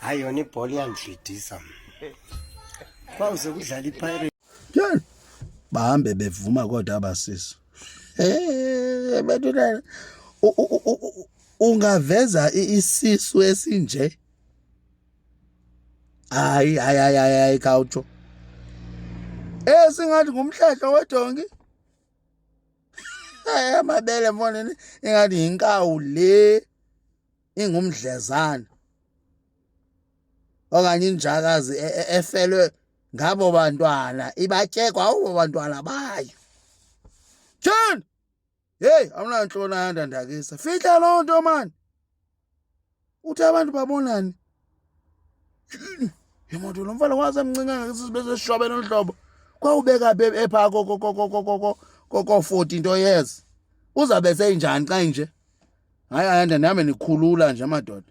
Hayi, yona ibhola iyangidlidisa mna. Kwawuze kudlala iPirates. Tyhini, bahambe bevuma kodwa abasisi. Eh, bethunana, ungaveza isisu esinje? Hayi, hayi, hayi, hayi, hayi, khawutsho. Esingathi ngumhlehlo wedonki. Hayi, amabele mfonini ingathi yinkawu le ingumdlezana. Okanye injakazi efelwe ngabo bantwana ibatye kwawubo bantwana bayo. Tyhini! Hey, awunantloni Ayanda Ndakisa. Fihla loo nto mani. Uthi abantu babonani? Tyhini! Imoto lo mfana wasemncinane sibe sesishwabene olu hlobo. Kwawubeka phi epha ko 40 into years. Uzabe seyinjani xa inje? Hayi Ayanda, nihame nikhulula nje madoda.